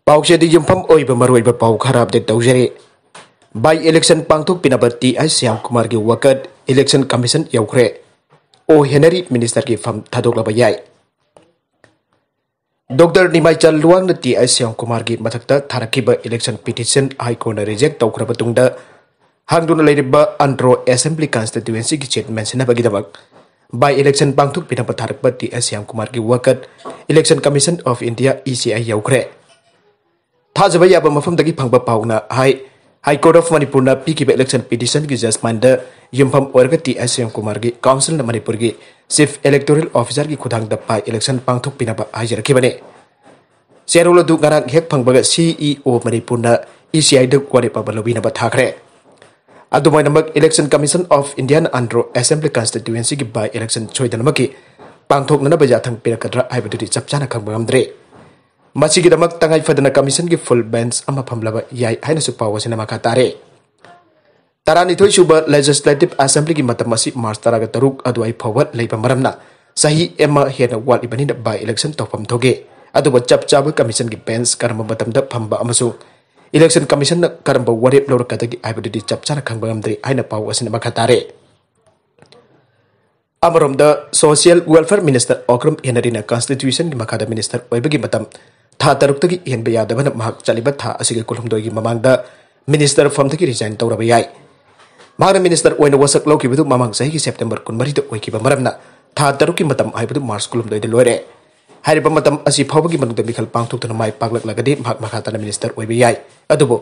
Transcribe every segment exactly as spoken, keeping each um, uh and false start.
ꯄꯥꯎꯆꯦꯗ ꯌꯨꯝꯐꯝ ꯑꯣꯏꯕ ꯃꯔꯨꯑꯣꯏꯕ ꯄꯥꯎ ꯈꯔ ꯑꯞꯗꯦꯠ ꯇꯧꯖꯔꯤ꯫ ꯕꯥꯏ ꯏꯂꯦꯛꯁꯟ ꯄꯥꯡꯊꯣꯛꯄꯤꯅꯕ ꯇꯤ ꯑꯥꯏ ꯁ꯭ꯌꯥꯝ ꯀꯨꯃꯥꯔꯒꯤ ꯋꯥꯀꯠ ꯏꯂꯦꯛꯁꯟ ꯀꯃꯤꯁꯟ ꯌꯧꯈ꯭ꯔꯦ꯫ ꯑꯣ ꯍꯦꯅꯔꯤ ꯃꯤꯅꯤꯁꯇꯔꯒꯤ ꯐꯝ ꯊꯥꯗꯣꯛꯂꯕ ꯌꯥꯏ꯫ ꯗꯣꯛꯇꯔ ꯅꯤꯃꯥꯏꯆꯥ ꯂꯨꯋꯥꯡꯅ ꯇꯤ ꯑꯥꯏ ꯁ꯭ꯌꯥꯝ ꯀꯨꯃꯥꯔꯒꯤ ꯃꯊꯛꯇ ꯊꯥꯔꯛꯈꯤꯕ election petition high court reject ꯇꯧꯈ꯭ꯔꯕ ꯇꯨꯡꯗ ꯍꯥꯡꯗꯨꯅ ꯂꯩꯔꯤꯕ ꯑꯟꯗ꯭ꯔꯣ ꯑꯦꯁꯦꯝꯕ꯭ꯂꯤ ꯀꯟꯁꯇꯤꯇ꯭ꯌꯨꯑꯦꯟꯁꯤꯒꯤ ꯆꯤꯌꯔꯃꯦꯟ ꯁꯤꯟꯅꯕꯒꯤꯗꯃꯛ ꯕꯥꯏ ꯏꯂꯦꯛꯁꯟ ꯄꯥꯡꯊꯣꯛꯄꯤꯅꯕ ꯊꯥꯔꯛꯄ ꯇꯤ ꯑꯥꯏ ꯁ꯭ꯌꯥꯝ ꯀꯨꯃꯥꯔꯒꯤ ꯋꯥꯀꯠ election commission of India, E C I, ꯌꯧꯈ꯭ꯔꯦ꯫ ꯊꯥꯖꯕ ꯌꯥꯕ ꯃꯐꯝꯗꯒꯤ ꯐꯪꯕ ꯄꯥꯎꯅ ꯍꯥꯏ, ꯍꯥꯏ ꯀꯣꯔꯠ ꯑꯣꯐ ꯃꯅꯤꯄꯨꯔꯅ ꯄꯤꯈꯤꯕ ꯏꯂꯦꯛꯁꯟ ꯄꯤꯇꯤꯁꯟꯒꯤ ꯖꯖꯃꯦꯟꯗ ꯌꯨꯝꯐꯝ ꯑꯣꯏꯔꯒ ꯇꯤ ꯑꯥꯏ ꯁ꯭ꯌꯥꯝ ꯀꯨꯃꯥꯔꯒꯤ ꯀꯥꯎꯟꯁꯤꯜꯅ ꯃꯅꯤꯄꯨꯔꯒꯤ ꯆꯤꯐ ꯏꯂꯦꯛꯇꯣꯔꯦꯜ ꯑꯣꯐꯤꯁꯥꯔꯒꯤ ꯈꯨꯠꯊꯥꯡꯗ ꯕꯥꯏ ꯏꯂꯦꯛꯁꯟ ꯄꯥꯡꯊꯣꯛꯄꯤꯅꯕ ꯍꯥꯏꯖꯔꯛꯈꯤꯕꯅꯤ꯫ ꯆꯦꯔꯣꯜ ꯑꯗꯨ ꯉꯔꯥꯡ ꯍꯦꯛ ꯐꯪꯕꯒ ꯁꯤ ꯏ ꯑꯣ ꯃꯅꯤꯄꯨꯔꯅ ꯏ ꯁꯤ ꯑꯥꯏꯗ ꯋꯥꯔꯦꯞ ꯑꯃ ꯂꯧꯕꯤꯅꯕ ꯊꯥꯈ꯭ꯔꯦ꯫ ꯑꯗꯨꯃꯥꯏꯅꯃꯛ ꯏꯂꯦꯛꯁꯟ ꯀꯃꯤꯁꯟ ꯑꯣꯐ ꯏꯟꯗꯤꯌꯥꯅ ꯑꯟꯗ꯭ꯔꯣ ꯑꯦꯁꯦꯝꯕ꯭ꯂꯤ ꯀꯟꯁꯇꯤꯇ꯭ꯌꯨꯑꯦꯟꯁꯤꯒꯤ ꯕꯥꯏ ꯏꯂꯦꯛꯁꯟ ꯁꯣꯏꯗꯅꯃꯛꯀꯤ ꯄꯥꯡꯊꯣꯛꯅꯅꯕ ꯌꯥꯊꯪ ꯄꯤꯔꯛꯀꯗ꯭ꯔꯥ ꯍꯥꯏꯕꯗꯨꯗꯤ ꯆꯞ ꯆꯥꯅ ꯈꯪꯕ ꯉꯝꯗ꯭ꯔꯤ꯫ ꯃꯁꯤꯒꯤꯗꯃꯛ ꯇꯉꯥꯏ ꯐꯗꯅ ꯀꯃꯤꯁꯟꯒꯤ ꯐꯨꯜ ꯕꯦꯟꯆ ꯑꯃ ꯐꯝꯂꯕ ꯌꯥꯏ ꯍꯥꯏꯅꯁꯨ ꯄꯥꯎ ꯑꯁꯤꯅ ꯃꯈꯥ ꯇꯥꯔꯦ꯫ ꯇꯔꯥꯅꯤꯊꯣꯏ ꯁꯨꯕ ꯂꯦꯖꯤꯁꯂꯦꯇꯤꯚ ꯑꯦꯁꯦꯝꯕ꯭ꯂꯤꯒꯤ ꯃꯇꯝ ꯑꯁꯤ ꯃꯥꯔꯆ ꯇꯔꯥꯒ ꯇꯔꯨꯛ ꯑꯗꯨꯋꯥꯏ ꯐꯥꯎꯕ ꯂꯩꯕ ꯃꯔꯝꯅ ꯆꯍꯤ ꯑꯃ ꯍꯦꯟꯅ ꯋꯥꯠꯂꯤꯕꯅꯤꯅ ꯕꯥꯏ ꯏꯂꯦꯛꯁꯟ ꯇꯧꯐꯝ ꯊꯣꯛꯏ꯫ ꯑꯗꯨꯕꯨ ꯆꯞ ꯆꯥꯕ ꯀꯃꯤꯁꯟꯒꯤ ꯕꯦꯟꯆ ꯀꯔꯝꯕ ꯃꯇꯝꯗ ꯐꯝꯕ ꯑꯃꯁꯨꯡ ꯏꯂꯦꯛꯁꯟ ꯀꯃꯤꯁꯟꯅ ꯀꯔꯝꯕ ꯋꯥꯔꯦꯞ ꯂꯧꯔꯛꯀꯗꯒꯦ ꯍꯥꯏꯕꯗꯨꯗꯤ ꯆꯞ ꯆꯥꯅ ꯈꯪꯕ ꯉꯝꯗ꯭ꯔꯤ ꯍꯥꯏꯅ ꯄꯥꯎ ꯑꯁꯤꯅ ꯃꯈꯥ ꯇꯥꯔꯦ꯫ ꯑꯃꯔꯣꯝꯗ, ꯁꯣꯁꯤꯌꯦꯜ ꯋꯦꯜꯐꯤꯌꯔ ꯃꯤꯅꯤꯁꯇꯔ ꯑꯣꯀ꯭ꯔꯝ ꯍꯦꯅꯔꯤꯅ ꯀꯟꯁꯇꯤꯇ꯭ꯌꯨꯁꯟꯒꯤ ꯃꯈꯥꯗ ꯃꯤꯅꯤꯁꯇꯔ ꯑꯣꯏꯕꯒꯤ ꯃꯇꯝ ꯊꯥ ꯇꯔꯨꯛꯇꯒꯤ ꯍꯦꯟꯕ ꯌꯥꯗꯕꯅ ꯃꯍꯥꯛ ꯆꯠꯂꯤꯕ ꯊꯥ ꯑꯁꯤꯒꯤ ꯀꯨꯟꯍꯨꯝꯗꯣꯏꯒꯤ ꯃꯃꯥꯡꯗ ꯃꯤꯅꯤꯁꯇꯔ ꯐꯝꯗꯒꯤ ꯔꯤꯖꯥꯏꯟ ꯇꯧꯔꯕ ꯌꯥꯏ꯫ ꯃꯍꯥꯛꯅ ꯃꯤꯅꯤꯁꯇꯔ ꯑꯣꯏꯅ ꯋꯥꯁꯛ ꯂꯧꯈꯤꯕꯗꯨ ꯃꯃꯥꯡ ꯆꯍꯤꯒꯤ ꯁꯦꯞꯇꯦꯝꯕꯔ ꯀꯨꯟꯃꯔꯤꯗ ꯑꯣꯏꯈꯤꯕ ꯃꯔꯝꯅ ꯊꯥ ꯇꯔꯨꯛꯀꯤ ꯃꯇꯝ ꯍꯥꯏꯕꯗꯨ ꯃꯥꯔꯆ ꯀꯨꯟꯍꯨꯝꯗꯣꯏꯗ ꯂꯣꯏꯔꯦ꯫ ꯍꯥꯏꯔꯤꯕ ꯃꯇꯝ ꯑꯁꯤ ꯐꯥꯎꯕꯒꯤ ꯃꯅꯨꯡꯗ ꯃꯤꯈꯜ ꯄꯥꯡꯊꯣꯛꯇꯨꯅ ꯃꯥꯏ ꯄꯥꯛꯂꯛꯂꯒꯗꯤ ꯃꯍꯥꯛ ꯃꯈꯥ ꯇꯥꯅ ꯃꯤꯅꯤꯁꯇꯔ ꯑꯣꯏꯕ ꯌꯥꯏ꯫ ꯑꯗꯨꯕꯨ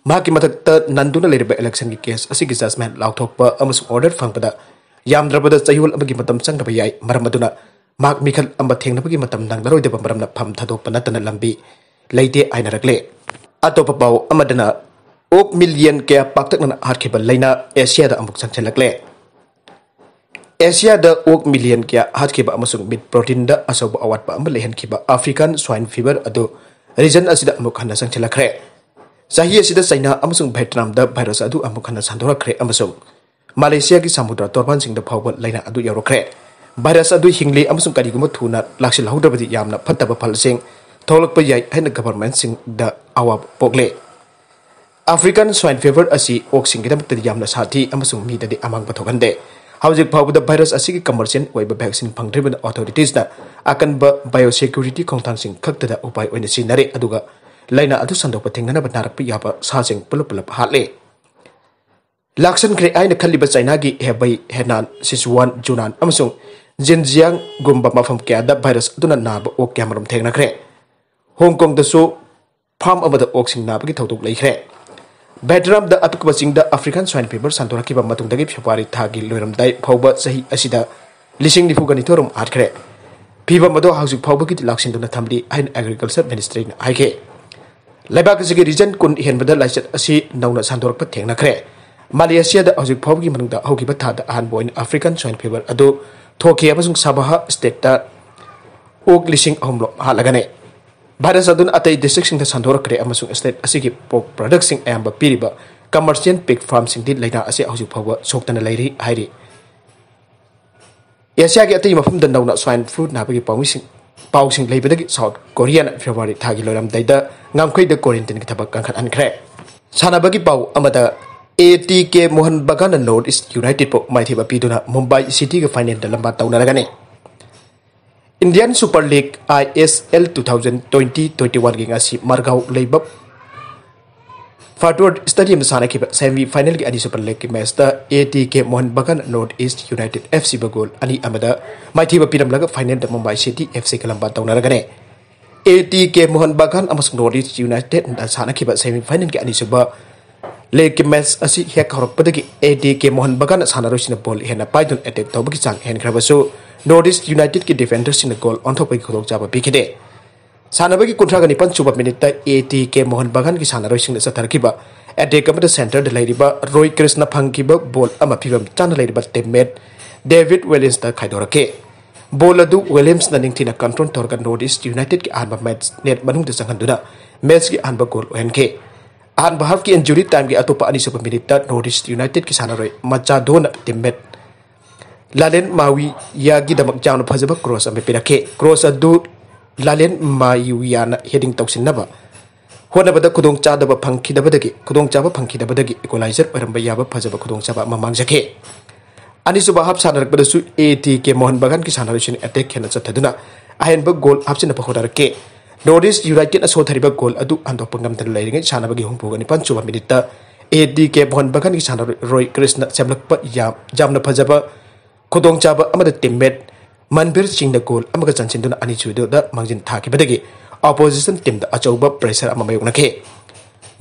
ꯃꯍꯥꯛꯀꯤ ꯃꯊꯛꯇ ꯅꯟꯗꯨꯅ ꯂꯩꯔꯤꯕ ꯏꯂꯦꯛꯁꯟꯒꯤ ꯀꯦꯁ ꯑꯁꯤꯒꯤ ꯖꯖꯃꯦꯟ ꯂꯥꯎꯊꯣꯛꯄ ꯑꯃꯁꯨꯡ ꯑꯣꯔꯗꯔ ꯐꯪꯕꯗ ꯌꯥꯝꯗ꯭ꯔꯕꯗ ꯆꯌꯣꯜ ꯑꯃꯒꯤ ꯃꯇꯝ ꯆꯪꯂꯕ ꯌꯥꯏ꯫ ꯃꯔꯝ ꯑꯗꯨꯅ ꯃꯍꯥꯛ ꯃꯤꯈꯜ ꯑꯃ ꯊꯦꯡꯅꯕꯒꯤ ꯃꯇꯝ ꯅꯪꯂꯔꯣꯏꯗꯕ ꯃꯔꯝꯅ ꯐꯝ ꯊꯥꯗꯣꯛꯄ ꯅꯠꯇꯅ ꯂꯝꯕꯤ ꯂꯩꯇꯦ ꯍꯥꯏꯅꯔꯛꯂꯦ꯫ ꯑꯇꯣꯞꯄ ꯄꯥꯎ ꯑꯃꯗꯅ, ꯑꯣꯛ ꯃꯤꯂꯤꯌꯟ ꯀꯌꯥ ꯄꯥꯛꯇꯛꯅꯅ ꯍꯥꯠꯈꯤꯕ ꯂꯥꯏꯅꯥ ꯑꯦꯁꯤꯌꯥꯗ ꯑꯃꯨꯛ ꯆꯪꯁꯤꯜꯂꯛꯂꯦ꯫ ꯑꯦꯁꯤꯌꯥꯗ ꯑꯣꯛ ꯃꯤꯂꯤꯌꯟ ꯀꯌꯥ ꯍꯥꯠꯈꯤꯕ ꯑꯃꯁꯨꯡ ꯃꯤꯠ ꯄ꯭ꯔꯣꯇꯤꯟꯗ ꯑꯆꯧꯕ ꯑꯋꯥꯠꯄ ꯑꯃ ꯂꯩꯍꯟꯈꯤꯕ ꯑꯐ꯭ꯔꯤꯀꯥꯟ ꯁ꯭ꯋꯥꯏꯟ ꯐꯤꯚꯔ ꯑꯗꯨ ꯔꯤꯖꯟ ꯑꯁꯤꯗ ꯑꯃꯨꯛ ꯍꯟꯅ ꯆꯪꯁꯤꯜꯂꯛꯈ꯭ꯔꯦ꯫ ꯆꯍꯤ ꯑꯁꯤꯗ ꯆꯩꯅꯥ ꯑꯃꯁꯨꯡ ꯚꯦꯠꯅꯥꯝꯗ ꯚꯥꯏꯔꯁ ꯑꯗꯨ ꯑꯃꯨꯛ ꯍꯟꯅ ꯁꯟꯗꯣꯔꯛꯈ꯭ꯔꯦ ꯑꯃꯁꯨꯡ ꯃꯥꯂꯦꯁꯤꯌꯥꯒꯤ ꯁꯃꯨꯗ꯭ꯔ ꯇꯣꯔꯕꯥꯟꯁꯤꯡꯗ ꯐꯥꯎꯕ ꯂꯥꯏꯅꯥ ꯑꯗꯨ ꯌꯧꯔꯛꯈ꯭ꯔꯦ꯫ ꯚꯥꯏꯔꯁ ꯑꯗꯨ ꯍꯤꯡꯂꯤ ꯑꯃꯁꯨꯡ ꯀꯔꯤꯒꯨꯝꯕ ꯊꯨꯅ ꯂꯥꯛꯁꯤꯜꯍꯧꯗ꯭ꯔꯕꯗꯤ ꯌꯥꯝꯅ ꯐꯠꯇꯕ ꯐꯜꯁꯤꯡ ꯊꯣꯛꯂꯛꯄ ꯌꯥꯏ ꯍꯥꯏꯅ ꯒꯚꯔꯟꯃꯦꯟꯠꯁꯤꯡꯗ ꯑꯋꯥꯕ ꯄꯣꯛꯂꯦ꯫ ꯑꯐ꯭ꯔꯤꯀꯥꯟ ꯁ꯭ꯋꯥꯏꯟ ꯐꯤꯚꯔ ꯑꯁꯤ ꯑꯣꯛꯁꯤꯡꯒꯤꯗꯃꯛꯇꯗꯤ ꯌꯥꯝꯅ ꯁꯥꯊꯤ ꯑꯃꯁꯨꯡ ꯃꯤꯗꯗꯤ ꯑꯃꯥꯡꯕ ꯊꯣꯛꯍꯟꯗꯦ꯫ ꯍꯧꯖꯤꯛ ꯐꯥꯎꯕꯗ ꯚꯥꯏꯔꯁ ꯑꯁꯤꯒꯤ ꯀꯃꯔꯁꯤꯌꯦꯜ ꯑꯣꯏꯕ ꯚꯦꯛꯁꯤꯟ ꯐꯪꯗ꯭ꯔꯤꯕꯅ ꯑꯣꯊꯣꯔꯤꯇꯤꯁꯅ ꯑꯀꯟꯕ ꯕꯥꯏꯑꯣꯁꯦꯀ꯭ꯌꯨꯔꯤꯇꯤ ꯈꯣꯡꯊꯥꯡꯁꯤꯡ ꯈꯛꯇꯗ ꯎꯄꯥꯏ ꯑꯣꯏꯅ ꯁꯤꯖꯤꯟꯅꯔꯤ, ꯑꯗꯨꯒ ꯂꯥꯏꯅꯥ ꯑꯗꯨ ꯁꯟꯗꯣꯛꯄ ꯊꯤꯡꯅꯅꯕ ꯅꯥꯔꯛꯄ ꯌꯥꯕ ꯁꯥꯁꯤꯡ ꯄꯨꯂꯞ ꯄꯨꯂꯞ ꯍꯥꯠꯂꯦ꯫ ꯂꯥꯛꯁꯟꯈ꯭ꯔꯦ ꯍꯥꯏꯅ ꯈꯜꯂꯤꯕ ꯆꯥꯏꯅꯥꯒꯤ ꯍꯦꯕꯩ, ꯍꯦꯅꯥꯟ, ꯁꯤꯆꯨꯋꯥꯟ, ꯖꯨꯅꯥꯟ ꯑꯃꯁꯨꯡ ꯖꯤꯟꯖꯤꯌꯥꯡꯒꯨꯝꯕ ꯃꯐꯝ ꯀꯌꯥꯗ ꯚꯥꯏꯔꯁ ꯑꯗꯨꯅ ꯅꯥꯕ ꯑꯣꯛ ꯀꯌꯥꯃꯔꯨꯝ ꯊꯦꯡꯅꯈ꯭ꯔꯦ꯫ ꯍꯣꯡ ꯀꯣꯡꯗꯁꯨ ꯐꯥꯔꯝ ꯑꯃꯗ ꯑꯣꯛꯁꯤꯡ ꯅꯥꯕꯒꯤ ꯊꯧꯗꯣꯛ ꯂꯩꯈ꯭ꯔꯦ꯫ ꯚꯦꯠꯅꯥꯝꯗ ꯑꯄꯤꯛꯄ ꯆꯤꯡꯗ ꯑꯐ꯭ꯔꯤꯀꯥꯟ ꯁ꯭ꯋꯥꯏꯟ ꯐꯤꯚꯔ ꯁꯟꯗꯣꯔꯛꯈꯤꯕ ꯃꯇꯨꯡꯗꯒꯤ ꯐꯦꯕ꯭ꯔꯨꯋꯥꯔꯤ ꯊꯥꯒꯤ ꯂꯣꯏꯔꯝꯗꯥꯏ ꯐꯥꯎꯕ ꯆꯍꯤ ꯑꯁꯤꯗ ꯂꯤꯁꯤꯡ ꯅꯤꯐꯨꯒ ꯅꯤꯊꯣꯏ ꯔꯣꯝ ꯍꯥꯠꯈ꯭ꯔꯦ꯫ ꯐꯤꯚꯝ ꯑꯗꯨ ꯍꯧꯖꯤꯛ ꯐꯥꯎꯕꯒꯤꯗꯤ ꯂꯥꯛꯁꯤꯟꯗꯨꯅ ꯊꯝꯂꯤ ꯍꯥꯏꯅ ꯑꯦꯒ꯭ꯔꯤꯀꯜꯆꯔ ꯃꯤꯅꯤꯁꯇ꯭ꯔꯤꯅ ꯍꯥꯏꯈꯤ꯫ ꯂꯩꯕꯥꯛ ꯑꯁꯤꯒꯤ ꯔꯤꯖꯟ ꯀꯨꯟ ꯍꯦꯟꯕꯗ ꯂꯥꯏꯆꯠ ꯑꯁꯤ ꯅꯧꯅ ꯁꯟꯗꯣꯔꯛꯄ ꯊꯦꯡꯅꯈ꯭ꯔꯦ꯫ ꯃꯥꯂꯦꯁꯤꯌꯥꯗ ꯍꯧꯖꯤꯛ ꯐꯥꯎꯕꯒꯤ ꯃꯅꯨꯡꯗ ꯍꯧꯈꯤꯕ ꯊꯥꯗ ꯑꯍꯥꯟꯕ ꯑꯣꯏꯅ ꯑꯐ꯭ꯔꯤꯀꯥꯟ ꯁ꯭ꯋꯥꯏꯟ ꯐꯤꯚꯔ ꯑꯗꯨ ꯊꯣꯛꯈꯤ ꯑꯃꯁꯨꯡ ꯁꯥꯕꯥꯍ ꯁ꯭ꯇꯦꯠꯇ ꯑꯣꯛ ꯂꯤꯁꯤꯡ ꯑꯍꯨꯝ ꯔꯣꯝ ꯍꯥꯠꯂꯒꯅꯤ꯫ ꯚꯥꯏꯔꯁ ꯑꯗꯨꯅ ꯑꯇꯩ ꯗꯤꯁꯇ꯭ꯔꯤꯛꯁꯤꯡꯗ ꯁꯟꯗꯣꯔꯛꯈ꯭ꯔꯦ ꯑꯃꯁꯨꯡ ꯁ꯭ꯇꯦꯠ ꯑꯁꯤꯒꯤ ꯄꯣꯔꯛ ꯄ꯭ꯔꯗꯛꯁꯤꯡ ꯑꯌꯥꯝꯕ ꯄꯤꯔꯤꯕ ꯀꯃꯔꯁꯤꯌꯦꯜ ꯄꯤꯒ ꯐꯥꯔꯝꯁꯤꯡꯗꯤ ꯂꯥꯏꯅꯥ ꯑꯁꯤ ꯍꯧꯖꯤꯛ ꯐꯥꯎꯕ ꯁꯣꯛꯇꯅ ꯂꯩꯔꯤ ꯍꯥꯏꯔꯤ꯫ ꯑꯦꯁꯤꯌꯥꯒꯤ ꯑꯇꯩ ꯃꯐꯝꯗ ꯅꯧꯅ ꯁ꯭ꯋꯥꯏꯟ ꯐ꯭ꯂꯨ ꯅꯥꯕꯒꯤ ꯄꯥꯎꯃꯤꯁꯤꯡ, ꯄꯥꯎꯁꯤꯡ ꯂꯩꯕꯗꯒꯤ ꯁꯥꯎꯠ ꯀꯣꯔꯤꯌꯥꯅ ꯐꯦꯕ꯭ꯔꯨꯋꯥꯔꯤ ꯊꯥꯒꯤ ꯂꯣꯏꯔꯝꯗꯥꯏꯗ ꯉꯝꯈꯩꯗ ꯀ꯭ꯋꯥꯔꯦꯟꯇꯤꯟꯒꯤ ꯊꯕꯛ ꯀꯟꯈꯠꯍꯟꯈ꯭ꯔꯦ꯫ ꯁꯥꯟꯅꯕꯒꯤ ꯄꯥꯎ ꯑꯃꯗ, ꯑꯦ ꯇꯤ ꯀꯦ ꯃꯣꯍꯟ ꯕꯒꯥꯟꯅ ꯅꯣꯔꯠ ꯏꯁ ꯌꯨꯅꯥꯏꯇꯦꯗꯄꯨ ꯃꯥꯏꯊꯤꯕ ꯄꯤꯗꯨꯅ ꯃꯨꯝꯕꯥꯏ ꯁꯤꯇꯤꯒ ꯐꯥꯏꯅꯦꯜꯗ ꯂꯝꯕꯥ ꯇꯧꯅꯔꯒꯅꯤ꯫ Indian super league, I S L, two thousand twenty twenty-one ꯒꯤ ꯉꯁꯤ ꯃꯔꯒꯥꯎ ꯂꯩꯕ ꯐꯥꯇꯣꯔ ꯁ꯭ꯇꯦꯗꯤꯌꯝꯗ ꯁꯥꯟꯅꯈꯤꯕ ꯁꯦꯃꯤ ꯐꯥꯏꯅꯦꯜꯒꯤ ꯑꯅꯤꯁꯨꯕ ꯂꯦꯒꯀꯤ ꯃꯦꯆꯇ A T K Mohun Bagan North East United F ꯁꯤꯕꯨ ꯒꯣꯜ ꯑꯅꯤ ꯑꯃꯗ ꯃꯥꯏꯊꯤꯕ ꯄꯤꯔꯝꯂꯒ ꯐꯥꯏꯅꯦꯜꯗ ꯃꯨꯝꯕꯥꯏ ꯁꯤꯇꯤ ꯑꯦꯐ ꯁꯤꯒ ꯂꯝꯕꯥ ꯇꯧꯅꯔꯒꯅꯤ꯫ ꯑꯦ ꯇꯤ ꯀꯦ ꯃꯣꯍꯟ ꯕꯒꯥꯟ ꯑꯃꯁꯨꯡ ꯅꯣꯔꯠ ꯏꯁ ꯌꯨꯅꯥꯏꯇꯦꯗꯅ ꯁꯥꯟꯅꯈꯤꯕ ꯁꯦꯃꯤ ꯐꯥꯏꯅꯦꯜꯒꯤ ꯑꯅꯤꯁꯨꯕ ꯂꯦꯒꯀꯤ ꯃꯦꯆ ꯑꯁꯤ ꯍꯦꯛ ꯍꯧꯔꯛꯄꯗꯒꯤ ꯑꯦ ꯇꯤ ꯀꯦ ꯃꯣꯍꯟ ꯕꯒꯥꯟꯅ ꯁꯥꯟꯅꯔꯣꯏꯁꯤꯡꯅ ꯕꯣꯜ ꯍꯦꯟꯅ ꯄꯥꯏꯗꯨꯅ ꯑꯦꯇꯦꯛ ꯇꯧꯕꯒꯤ ꯆꯥꯡ ꯍꯦꯟꯈ꯭ꯔꯕꯁꯨ, ꯅꯣꯔꯠ ꯏꯁ ꯌꯨꯅꯥꯏꯇꯦꯗꯀꯤ ꯗꯤꯐꯦꯟꯗꯔꯁꯤꯡꯅ ꯒꯣꯜ ꯑꯣꯟꯊꯣꯛꯄꯒꯤ ꯈꯨꯗꯣꯡꯆꯥꯕ ꯄꯤꯈꯤꯗꯦ꯫ ꯁꯥꯟꯅꯕꯒꯤ ꯀꯨꯟꯊ꯭ꯔꯥꯒ ꯅꯤꯄꯥꯟ ꯁꯨꯕ ꯃꯤꯅꯤꯠꯇ ꯑꯦ ꯇꯤ ꯀꯦ ꯃꯣꯍꯟ ꯕꯒꯥꯟꯒꯤ ꯁꯥꯟꯅꯔꯣꯏꯁꯤꯡꯅ ꯆꯠꯊꯔꯛꯈꯤꯕ ꯑꯦꯇꯦꯛ ꯑꯃꯗ ꯁꯦꯟꯇꯔꯗ ꯂꯩꯔꯤꯕ ꯔꯣꯏ ꯀ꯭ꯔꯤꯁꯅ ꯐꯪꯈꯤꯕ ꯕꯣꯜ ꯑꯃ ꯐꯤꯕꯝ ꯆꯥꯅ ꯂꯩꯔꯤꯕ ꯇꯤꯝꯃꯦꯠ ꯗꯦꯕꯤꯗ ꯋꯤꯂꯤꯌꯝꯁꯇ ꯈꯥꯏꯗꯣꯔꯛꯈꯤ꯫ ꯕꯣꯜ ꯑꯗꯨ ꯋꯤꯂꯤꯌꯝꯁꯅ ꯅꯤꯡꯊꯤꯅ ꯀꯟꯇ꯭ꯔꯣꯜ ꯇꯧꯔꯒ ꯅꯣꯔꯠ ꯏꯁ ꯌꯨꯅꯥꯏꯇꯦꯗꯀꯤ ꯑꯍꯥꯟꯕ ꯃꯦꯆ ꯅꯦꯠ ꯃꯅꯨꯡꯗ ꯆꯪꯍꯟꯗꯨꯅ ꯃꯦꯆꯀꯤ ꯑꯍꯥꯟꯕ ꯒꯣꯜ ꯑꯣꯏꯍꯟꯈꯤ꯫ ꯑꯍꯥꯟꯕ ꯍꯥꯐꯀꯤ ꯏꯟꯖꯨꯔꯤ ꯇꯥꯏꯝꯒꯤ ꯑꯇꯣꯞꯄ ꯑꯅꯤꯁꯨꯕ ꯃꯤꯅꯤꯠꯇ ꯅꯣꯔꯠ ꯏꯁ ꯌꯨꯅꯥꯏꯇꯦꯗꯀꯤ ꯁꯥꯟꯅꯔꯣꯏ ꯃꯆꯥꯗꯣꯅ ꯇꯤꯝꯃꯦꯠ ꯂꯥꯂꯦꯟ ꯃꯥꯋꯤꯌꯥꯒꯤꯗꯃꯛ ꯌꯥꯝꯅ ꯐꯖꯕ ꯀ꯭ꯔꯣꯁ ꯑꯃ ꯄꯤꯔꯛꯈꯤ꯫ ꯀ꯭ꯔꯣꯁ ꯑꯗꯨ ꯂꯥꯂꯦꯟ ꯃꯥꯌꯨꯌꯥꯅ heading ꯇꯧꯁꯤꯟꯅꯕ ꯍꯣꯠꯅꯕꯗ ꯈꯨꯗꯣꯡꯆꯥꯗꯕ ꯐꯪꯈꯤꯗꯕꯗꯒꯤ, ꯈꯨꯗꯣꯡꯆꯥꯕ ꯐꯪꯈꯤꯗꯕꯗꯒꯤ equalizer ꯑꯣꯏꯔꯝꯕ ꯌꯥꯕ ꯐꯖꯕ ꯈꯨꯗꯣꯡꯆꯥꯕ ꯑꯃ ꯃꯥꯡꯖꯈꯤ꯫ ꯑꯅꯤꯁꯨꯕ half ꯁꯥꯟꯅꯔꯛꯄꯗꯁꯨ A T K Mohan ꯕꯒꯥꯟꯒꯤ ꯁꯥꯟꯅꯔꯣꯏꯁꯤꯡ attack ꯍꯦꯟꯅ ꯆꯠꯊꯗꯨꯅ ꯑꯍꯦꯟꯕ goal ꯍꯥꯞꯆꯤꯟꯅꯕ ꯍꯣꯠꯅꯔꯛꯈꯤ꯫ North East Unitedꯅ ꯁꯣꯊꯔꯤꯕ goal ꯑꯗꯨ ꯍꯟꯗꯣꯛꯄ ꯉꯝꯗꯅ ꯂꯩꯔꯤꯉꯩ ꯁꯥꯟꯅꯕꯒꯤ ꯍꯨꯝꯐꯨꯒ ꯅꯤꯄꯥꯟ ꯁꯨꯕ minuteꯇ A T K ꯃꯣꯍꯟ ꯕꯒꯥꯟꯒꯤ ꯁꯥꯟꯅꯔꯣꯏ ꯀ꯭ꯔꯤꯁꯅ ꯁꯦꯝꯂꯛꯄ ꯌꯥꯝ-, ꯌꯥꯝꯅ ꯐꯖꯕ ꯈꯨꯗꯣꯡꯆꯥꯕ ꯑꯃꯗ teammate ꯃꯟꯕꯤꯔ ꯁꯤꯡꯅ goal ꯑꯃꯒ ꯆꯟꯁꯤꯟꯗꯨꯅ ꯑꯅꯤꯁꯨꯕꯗ ꯃꯥꯡꯖꯤꯟ ꯊꯥꯈꯤꯕꯗꯒꯤ opposition teamꯗ ꯑꯆꯧꯕ pressure ꯑꯃ ꯃꯥꯌꯣꯛꯅꯈꯤ꯫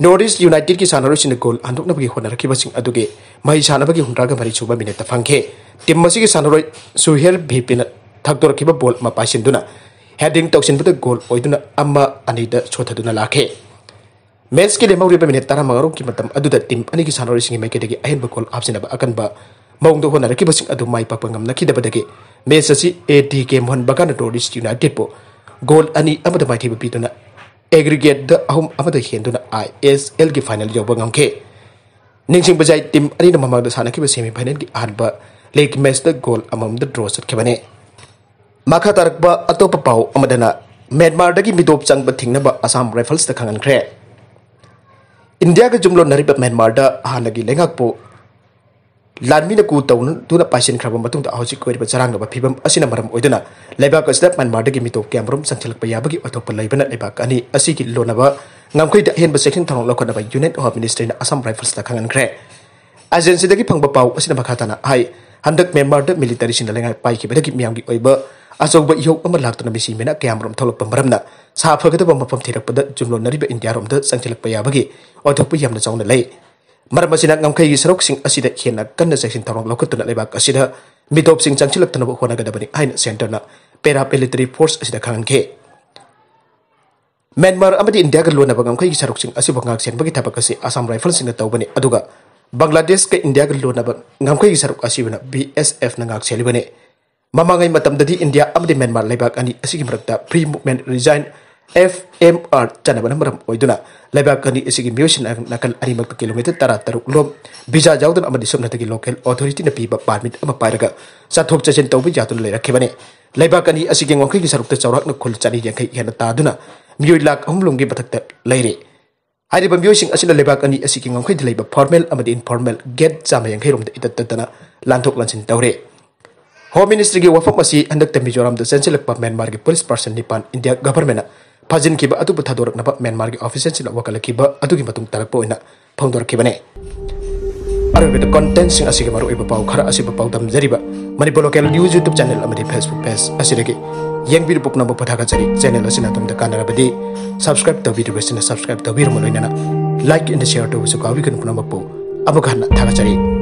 North East Unitedꯀꯤ ꯁꯥꯟꯅꯔꯣꯏꯁꯤꯡꯅ goal ꯍꯟꯗꯣꯛꯅꯕꯒꯤ ꯍꯣꯠꯅꯔꯛꯈꯤꯕꯁꯤꯡ ꯑꯗꯨꯒꯤ ꯃꯍꯩ ꯁꯥꯟꯅꯕꯒꯤ ꯍꯨꯝꯗ꯭ꯔꯥꯒ ꯃꯔꯤ ꯁꯨꯕ minuteꯇ ꯐꯪꯈꯤ꯫ Team ꯑꯁꯤꯒꯤ ꯁꯥꯟꯅꯔꯣꯏ ꯁꯨꯍꯦꯔ ꯚꯤꯄꯤꯅ ꯊꯛꯇꯣꯔꯛꯈꯤꯕ ball ꯑꯃ ꯄꯥꯏꯁꯤꯟꯗꯨꯅ heading ꯇꯧꯁꯤꯟꯕꯗ goal ꯑꯣꯏꯗꯨꯅ ꯑꯃ ꯑꯅꯤꯗ ꯁꯣꯊꯗꯨꯅ ꯂꯥꯛꯈꯤ꯫ Matchꯀꯤ ꯂꯦꯝꯍꯧꯔꯤꯕ minute ꯇꯔꯥꯃꯉꯥꯔꯣꯝꯒꯤ ꯃꯇꯝ ꯑꯗꯨꯗ team ꯑꯅꯤꯒꯤ ꯁꯥꯟꯅꯔꯣꯏꯁꯤꯡꯒꯤ ꯃꯥꯏꯀꯩꯗꯒꯤ ꯑꯍꯦꯟꯕ goal ꯍꯥꯞꯆꯤꯟꯅꯕ ꯑꯀꯟꯕ ꯃꯑꯣꯡꯗ ꯍꯣꯠꯅꯔꯛꯈꯤꯕꯁꯤꯡ ꯑꯗꯨ ꯃꯥꯏ ꯄꯥꯛꯄ ꯉꯝꯅꯈꯤꯗꯕꯗꯒꯤ match ꯑꯁꯤ A T K Mohan ꯕꯒꯥꯟꯅ North East Unitedꯄꯨ goal ꯑꯅꯤ ꯑꯃꯗ ꯃꯥꯏꯊꯤꯕ ꯄꯤꯗꯨꯅ aggregateꯗ ꯑꯍꯨꯝ ꯑꯃꯗ ꯍꯦꯟꯗꯨꯅ I S Lꯒꯤ final ꯌꯧꯕ ꯉꯝꯈꯤ꯫ ꯅꯤꯡꯁꯤꯡꯕ ꯌꯥꯏ, team ꯑꯅꯤꯅ ꯃꯃꯥꯡꯗ ꯁꯥꯟꯅꯈꯤꯕ semifinalꯒꯤ ꯑꯍꯥꯟꯕ league matchꯇ goal ꯑꯃꯃꯝꯗ draw ꯆꯠꯈꯤꯕꯅꯤ꯫ ꯃꯈꯥ ꯇꯥꯔꯛꯄ ꯑꯇꯣꯞꯄ ꯄꯥꯎ ꯑꯃꯗꯅ ꯃ꯭ꯌꯥꯟꯃꯥꯔꯗꯒꯤ ꯃꯤꯇꯣꯞ ꯆꯪꯕ ꯊꯤꯡꯅꯕ Assam Riflesꯇ ꯈꯪꯍꯟꯈ꯭ꯔꯦ꯫ ꯏꯟꯗꯤꯌꯥꯒ ꯌꯨꯝꯂꯣꯟꯅꯔꯤꯕ ꯃ꯭ꯌꯥꯟꯃꯥꯔꯗ ꯍꯥꯟꯅꯒꯤ ꯂꯩꯉꯥꯛꯄꯨ ꯂꯥꯟꯃꯤꯅ coup ꯇꯧꯗꯨꯅ ꯄꯥꯏꯁꯤꯟꯈ꯭ꯔꯕ ꯃꯇꯨꯡꯗ ꯍꯧꯖꯤꯛ ꯑꯣꯏꯔꯤꯕ ꯆꯔꯥꯡꯅꯕ ꯐꯤꯕꯝ ꯑꯁꯤꯅ ꯃꯔꯝ ꯑꯣꯏꯗꯨꯅ ꯂꯩꯕꯥꯛ ꯑꯁꯤꯗ ꯃ꯭ꯌꯥꯟꯃꯥꯔꯗꯒꯤ ꯃꯤꯇꯣꯞ ꯀꯌꯥꯃꯔꯨꯝ ꯆꯪꯁꯤꯜꯂꯛꯄ ꯌꯥꯕꯒꯤ ꯑꯣꯏꯊꯣꯛꯄ ꯂꯩꯕꯅ ꯂꯩꯕꯥꯛ ꯑꯅꯤ ꯑꯁꯤꯒꯤ ꯂꯣꯟꯅꯕ ꯉꯝꯈꯩꯗ ꯑꯍꯦꯟꯕ ꯆꯦꯛꯁꯤꯟ ꯊꯧꯔꯥꯡ ꯂꯧꯈꯠꯅꯕ Union Home Ministryꯅ Assam Riflesꯇ ꯈꯪꯍꯟꯈ꯭ꯔꯦ꯫ Agencyꯗꯒꯤ ꯐꯪꯕ ꯄꯥꯎ ꯑꯁꯤꯅ ꯃꯈꯥ ꯇꯥꯅ ꯍꯥꯏ, ꯍꯟꯗꯛ ꯃ꯭ꯌꯥꯟꯃꯥꯔꯗ militaryꯁꯤꯡꯅ ꯂꯩꯉꯥꯛ ꯄꯥꯏꯈꯤꯕꯗꯒꯤ ꯃꯤꯌꯥꯝꯒꯤ ꯑꯣꯏꯕ ꯑꯆꯧꯕ ꯏꯍꯧ ꯑꯃ ꯂꯥꯛꯇꯨꯅ ꯃꯤꯁꯤ ꯃꯤꯅ ꯀꯌꯥꯃꯔꯨꯝ ꯊꯣꯛꯂꯛꯄ ꯃꯔꯝꯅ ꯁꯥ ꯐꯒꯗꯕ ꯃꯐꯝ ꯊꯤꯔꯛꯄꯗ ꯌꯨꯝꯂꯣꯟꯅꯔꯤꯕ ꯏꯟꯗꯤꯌꯥꯔꯣꯝꯗ ꯆꯪꯁꯤꯜꯂꯛꯄ ꯌꯥꯕꯒꯤ ꯑꯣꯏꯊꯣꯛꯄ ꯌꯥꯝꯅ ꯆꯥꯎꯅ ꯂꯩ꯫ ꯃꯔꯝ ꯑꯁꯤꯅ ꯉꯝꯈꯩꯒꯤ ꯁꯔꯨꯛꯁꯤꯡ ꯑꯁꯤꯗ ꯍꯦꯟꯅ ꯀꯟꯅ ꯆꯦꯛꯁꯤꯟ ꯊꯧꯔꯥꯡ ꯂꯧꯈꯠꯇꯨꯅ ꯂꯩꯕꯥꯛ ꯑꯁꯤꯗ ꯃꯤꯇꯣꯞꯁꯤꯡ ꯆꯪꯁꯤꯜꯂꯛꯇꯅꯕ ꯍꯣꯠꯅꯒꯗꯕꯅꯤ ꯍꯥꯏꯅ centreꯅ paramilitary force ꯑꯁꯤꯗ ꯈꯪꯍꯟꯈꯤ꯫ ꯃ꯭ꯌꯥꯟꯃꯥꯔ ꯑꯃꯗꯤ ꯏꯟꯗꯤꯌꯥꯒ ꯂꯣꯟꯅꯕ ꯉꯝꯈꯩꯒꯤ ꯁꯔꯨꯛꯁꯤꯡ ꯑꯁꯤꯕꯨ ꯉꯥꯛ ꯁꯦꯟꯕꯒꯤ ꯊꯕꯛ ꯑꯁꯤ Assam Riflesꯁꯤꯡꯅ ꯇꯧꯕꯅꯤ, ꯑꯗꯨꯒ ꯕꯪꯒ꯭ꯂꯥꯗꯦꯁꯀ ꯏꯟꯗꯤꯌꯥꯒ ꯂꯣꯟꯅꯕ ꯉꯝꯈꯩꯒꯤ ꯁꯔꯨꯛ ꯑꯁꯤꯕꯨꯅ B S Fꯅ ꯉꯥꯛ ꯁꯦꯜꯂꯤꯕꯅꯤ꯫ ꯃꯃꯥꯡꯉꯩ ꯃꯇꯝꯗꯗꯤ ꯏꯟꯗꯤꯌꯥ ꯑꯃꯗꯤ ꯃ꯭ꯌꯥꯟꯃꯥꯔ ꯂꯩꯕꯥꯛ ꯑꯅꯤ ꯑꯁꯤꯒꯤ ꯃꯔꯛꯇ Free Movement Region F M R ꯆꯠꯅꯕꯅ ꯃꯔꯝ ꯑꯣꯏꯗꯨꯅ ꯂꯩꯕꯥꯛ ꯑꯅꯤ ꯑꯁꯤꯒꯤ ꯃꯤꯑꯣꯏꯁꯤꯡꯅ ꯅꯥꯀꯜ ꯑꯅꯤꯃꯛꯇ ꯀꯤꯂꯣꯃꯤꯇꯔ ꯇꯔꯥ ꯇꯔꯨꯛ ꯂꯣꯝ ꯚꯤꯖꯥ ꯌꯥꯎꯗꯅ ꯑꯃꯗꯤ ꯁꯨꯞꯅꯇꯒꯤ ꯂꯣꯀꯦꯜ ꯑꯣꯊꯣꯔꯤꯇꯤꯅ ꯄꯤꯕ ꯄꯥꯔꯃꯤꯠ ꯑꯃ ꯄꯥꯏꯔꯒ ꯆꯠꯊꯣꯛ ꯆꯠꯁꯤꯟ ꯇꯧꯕ ꯌꯥꯗꯨꯅ ꯂꯩꯔꯛꯈꯤꯕꯅꯤ꯫ ꯂꯩꯕꯥꯛ ꯑꯅꯤ ꯑꯁꯤꯒꯤ ꯉꯝꯈꯩꯒꯤ ꯁꯔꯨꯛꯇ ꯆꯥꯎꯔꯥꯛꯅ ꯈꯨꯜ ꯆꯅꯤ ꯌꯥꯡꯈꯩ ꯍꯦꯟꯅ ꯇꯥꯗꯨꯅ ꯃꯤꯑꯣꯏ ꯂꯥꯈ ꯑꯍꯨꯝ ꯂꯣꯝꯒꯤ ꯃꯊꯛꯇ ꯂꯩꯔꯦ꯫ ꯍꯥꯏꯔꯤꯕ ꯃꯤꯑꯣꯏꯁꯤꯡ ꯑꯁꯤꯅ ꯂꯩꯕꯥꯛ ꯑꯅꯤ ꯑꯁꯤꯒꯤ ꯉꯝꯈꯩꯗ ꯂꯩꯕ ꯐꯣꯔꯃꯦꯜ ꯑꯃꯗꯤ ꯏꯟꯐꯣꯔꯃꯦꯜ ꯒꯦꯠ ꯆꯥꯝꯃ ꯌꯥꯡꯈꯩ ꯔꯣꯝꯗ ꯏꯇꯠ ꯇꯠꯇꯅ ꯂꯥꯟꯊꯣꯛ ꯂꯥꯟꯁꯤꯟ ꯇꯧꯔꯦ꯫ ꯍꯣꯝ ꯃꯤꯅꯤꯁꯇ꯭ꯔꯤꯒꯤ ꯋꯥꯐꯝ ꯑꯁꯤ ꯍꯟꯗꯛꯇ ꯃꯤꯖꯣꯔꯥꯝꯗ ꯆꯦꯟꯁꯤꯜꯂꯛꯄ ꯃ꯭ꯌꯥꯟꯃꯥꯔꯒꯤ ꯄꯨꯂꯤꯁ ꯄꯥꯔꯁꯟ ꯅꯤꯄꯥꯟ ꯏꯟꯗꯤꯌꯥ ꯒꯚꯔꯟꯃꯦꯟꯅ ꯐꯥꯖꯤꯟꯈꯤꯕ ꯑꯗꯨꯕꯨ ꯊꯥꯗꯣꯔꯛꯅꯕ ꯃ꯭ꯌꯥꯟꯃꯥꯔꯒꯤ ꯑꯣꯐꯤꯁꯤꯌꯦꯜꯁꯤꯡꯅ ꯋꯥꯀꯠꯂꯛꯈꯤꯕ ꯑꯗꯨꯒꯤ ꯃꯇꯨꯡ ꯇꯥꯔꯛꯄ ꯑꯣꯏꯅ ꯐꯣꯡꯗꯣꯔꯛꯈꯤꯕꯅꯤ꯫ ꯑꯔꯣꯏꯕꯗ ꯀꯣꯟꯇꯦꯟꯠꯁꯤꯡ ꯑꯁꯤꯒꯤ ꯃꯔꯨꯑꯣꯏꯕ ꯄꯥꯎ ꯈꯔ ꯑꯁꯤꯕꯨ ꯄꯥꯎꯗꯝꯖꯔꯤꯕ Manipur local news YouTube channel ꯑꯃꯗꯤ ꯐꯦꯁꯕꯨꯛ ꯄꯦꯖ ꯑꯁꯤꯗꯒꯤ ꯌꯦꯡꯕꯤꯔꯨ ꯄꯨꯝꯅꯃꯛꯄꯨ ꯊꯥꯒꯠꯆꯔꯤ꯫ ꯆꯦꯅꯦꯜ ꯑꯁꯤꯅ ꯑꯗꯣꯝꯗ ꯀꯥꯟꯅꯔꯕꯗꯤ ꯁꯕꯁꯀ꯭ꯔꯥꯏꯕ ꯇꯧꯕꯤꯗ꯭ꯔꯤꯕꯁꯤꯡꯅ ꯁꯕꯁꯀ꯭ꯔꯥꯏꯕ ꯇꯧꯕꯤꯔꯝꯃ ꯂꯣꯏꯅꯅ ꯂꯥꯏꯛ ꯑꯦꯟ ꯁꯤꯌꯔ ꯇꯧꯕꯁꯨ ꯀꯥꯎꯕꯤꯒꯅꯨ꯫ ꯄꯨꯝꯅꯃꯛꯄꯨ ꯑꯃꯨꯛ ꯍꯟꯅ ꯊꯥꯒꯠꯆꯔꯤ꯫